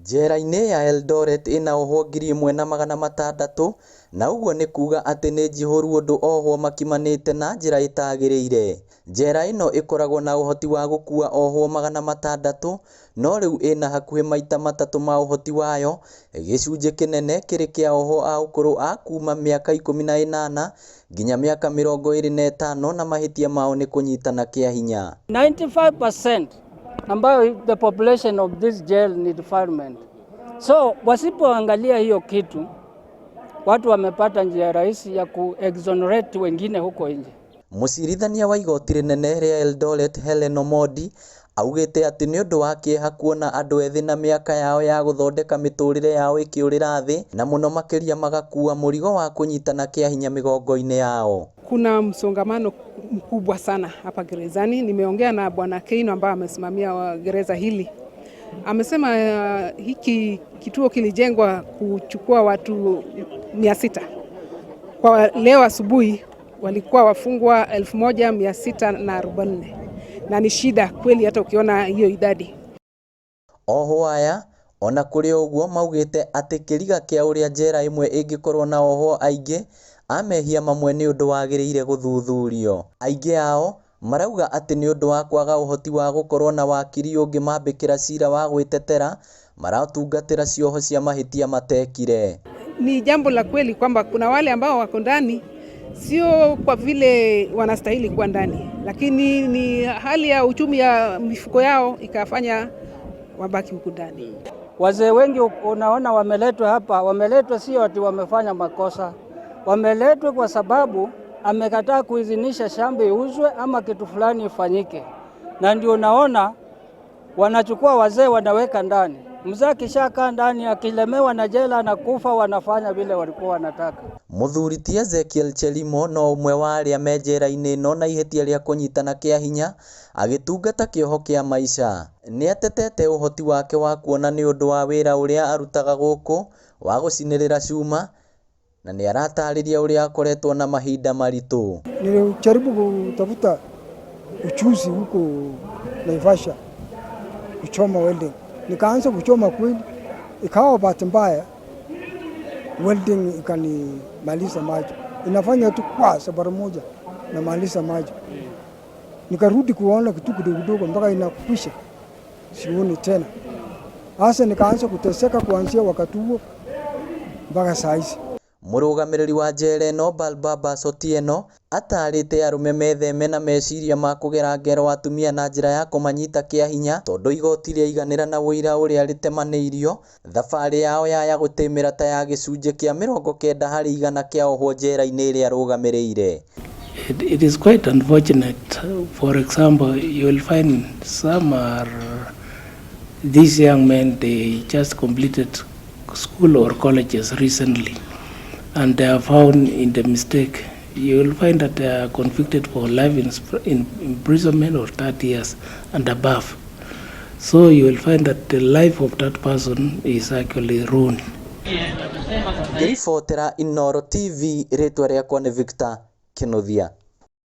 Njera-inĩ ya Eldoret ĩna ohwo 1,600 na ũguo nĩ kuga atĩ nĩ njihũru ũndũ ohwo makimanĩte na njĩra ĩtagĩrĩire. Njera ĩno ĩkoragwo na ũhoti wa gũkua ohwo 600 no rĩu ĩna hakuhĩ maita matatũ ma ũhoti wayo, gĩcunjĩ kĩnene kĩrĩ kĩa ohwo a ũkũrũ a kuma mĩaka 18 nginya mĩaka 25 na mahĩtia mao nĩ kũnyitana kĩa hinya. 95% ambayo the population of this jail ni defilement. So wasipoangalia hiyo kitu, watu wamepata njia rahisi ya ku-exonerate wengine huko nje. Mũcirithania wa igoti rĩnene rĩa Eldoret Hellen Omondi augĩte atĩ nĩ ũndũ wa kĩeha kuona andũ ethĩ na mĩaka yao ya gũthondeka mĩtũrĩre yao ĩkĩũrĩra thĩ na mũno makĩria magakua mũrigo wa kũnyitana kĩa hinya mĩgongo-inĩ yao. Kuna msongamano mkubwa sana hapa gerezani. Nimeongea na Bwana Keino ambaye amesimamia gereza hili, amesema hiki kituo kilijengwa kuchukua watu 600. Kwa leo asubuhi walikuwa wafungwa 1644 na ni shida kweli, hata ukiona hiyo idadi. Ohwo aya ona kũrĩ ũguo maugĩte atĩ kĩriga kĩa ũrĩa njera ĩmwe ĩngĩkorwo na ohwo aingĩ a mehia mamwe nĩ ũndũ wagĩrĩire gũthuthurio. Aingĩ ao marauga atĩ nĩ ũndũ wa kwaga ũhoti wa gũkorwo na wakiri ũngĩmambĩkĩra cira wa gwĩtetera maratungatĩra cioho cia mahĩtia matekire. Ni jambo la kweli kwamba kuna wale ambao wako ndani sio kwa vile wanastahili kuwa ndani, lakini ni hali ya uchumi ya mifuko yao ikafanya wabaki huku ndani. Wazee wengi unaona wameletwa hapa, wameletwa sio ati wamefanya makosa, wameletwa kwa sababu amekataa kuidhinisha shamba iuzwe ama kitu fulani ifanyike, na ndio unaona wanachukua wazee wanaweka ndani. Mzee akishakaa ndani akilemewa na jela anakufa, wanafanya vile walikuwa wanataka. Mũthuri ti Ezekiel Chelimo no ũmwe wa arĩa me njera-inĩ ĩno na ihĩtia rĩa kũnyitana kĩa hinya agĩtungata kĩoho kĩa maica. Nĩatetete ũhoti wake wa kuona nĩ ũndũ wa wĩra ũrĩa arutaga gũkũ wa gũcinĩrĩra cuma na nĩaratarĩria ũrĩa akoretwo na mahinda maritũ. Nilijaribu kutafuta ujuzi huko Naivasha kuchoma welding, nikaanza kuchoma kweli, ikawa bahati mbaya welding ikanimaliza macho, inafanya tu kwa safari moja namaliza macho, nikarudi kuona kitu kidogo kidogo mpaka inakwisha, sioni tena. Sasa nikaanza kuteseka kuanzia wakati huo mpaka saa hizi. Mũrũgamĩrĩri wa njera ĩno Balbabas Otieno atarĩte arũme metheme na meciria ma kũgera ngero atumia na njĩra ya kũmanyita kĩa hinya tondũ igoti rĩaiganĩra na ũira ũrĩa rĩtemanĩirio thabarĩ yao yaya gũtĩmĩra ta ya gĩcunjĩ kĩa 90% kĩa ohwo njera-inĩ ĩrĩa arũgamĩrĩire. It is quite unfortunate. For example, you will find some are these young men, they just completed school or colleges recently, and they are found in the mistake. You will find that they are convicted for life in imprisonment or 30 years and above. So you will find that the life of that person is actually ruined. Ngĩribotera Inooro TV rĩtwa rĩakwa nĩ Victor Kinuthia.